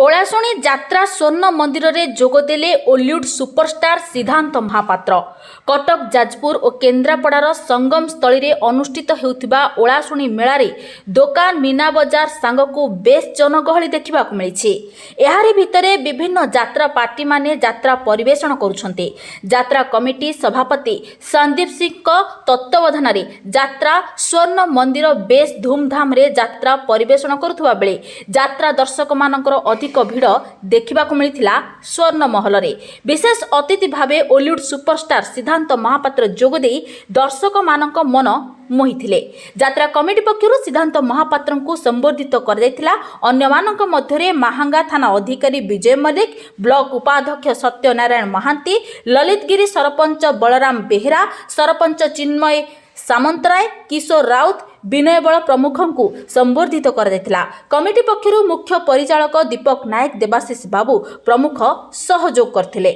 ଓଳାଶୁଣୀ ଯାତ୍ରା ସ୍ୱର୍ଣ୍ଣ ମନ୍ଦିରରେ ଯୋଗଦେଲେ ଓଲିଉଡ୍ ସୁପରଷ୍ଟାର ସିଦ୍ଧାନ୍ତ ମହାପାତ୍ର। କଟକ, ଯାଜପୁର ଓ କେନ୍ଦ୍ରାପଡ଼ାର ସଙ୍ଗମ ସ୍ଥଳୀରେ ଅନୁଷ୍ଠିତ ହେଉଥିବା ଓଳାଶୁଣୀ ମେଳାରେ ଦୋକାନ, ମୀନାବଜାର ସାଙ୍ଗକୁ ବେଶ୍ ଜନଗହଳି ଦେଖିବାକୁ ମିଳିଛି। ଏହାରି ଭିତରେ ବିଭିନ୍ନ ଯାତ୍ରା ପାର୍ଟିମାନେ ଯାତ୍ରା ପରିବେଷଣ କରୁଛନ୍ତି। ଯାତ୍ରା କମିଟି ସଭାପତି ସନ୍ଦୀପ ସିଂଙ୍କ ତତ୍ତ୍ୱାବଧାନରେ ଯାତ୍ରା ସ୍ୱର୍ଣ୍ଣ ମନ୍ଦିର ବେଶ୍ ଧୁମଧାମରେ ଯାତ୍ରା ପରିବେଷଣ କରୁଥିବା ବେଳେ ଯାତ୍ରା ଦର୍ଶକମାନଙ୍କର ଅଧିକ ଭିଡ଼ ଦେଖିବାକୁ ମିଳିଥିଲା ସ୍ୱର୍ଣ୍ଣ ମହଲରେ। ବିଶେଷ ଅତିଥି ଭାବେ ଓଲିଉଡ୍ ସୁପରଷ୍ଟାର ସିଦ୍ଧାନ୍ତ ମହାପାତ୍ର ଯୋଗଦେଇ ଦର୍ଶକମାନଙ୍କ ମନ ମୋହିଥିଲେ। ଯାତ୍ରା କମିଟି ପକ୍ଷରୁ ସିଦ୍ଧାନ୍ତ ମହାପାତ୍ରଙ୍କୁ ସମ୍ବର୍ଦ୍ଧିତ କରାଯାଇଥିଲା। ଅନ୍ୟମାନଙ୍କ ମଧ୍ୟରେ ମାହାଙ୍ଗା ଥାନା ଅଧିକାରୀ ବିଜୟ ମଲ୍ଲିକ, ବ୍ଲକ ଉପାଧ୍ୟକ୍ଷ ସତ୍ୟନାରାୟଣ ମହାନ୍ତି, ଲଳିତଗିରି ସରପଞ୍ଚ ବଳରାମ ବେହେରା, ସରପଞ୍ଚ ଚିନ୍ମୟ ସାମନ୍ତରାୟ, କିଶୋର ରାଉତ, ବିନୟ ବଳ ପ୍ରମୁଖଙ୍କୁ ସମ୍ବର୍ଦ୍ଧିତ କରାଯାଇଥିଲା। କମିଟି ପକ୍ଷରୁ ମୁଖ୍ୟ ପରିଚାଳକ ଦୀପକ ନାୟକ, ଦେବାଶିଷ ବାବୁ ପ୍ରମୁଖ ସହଯୋଗ କରିଥିଲେ।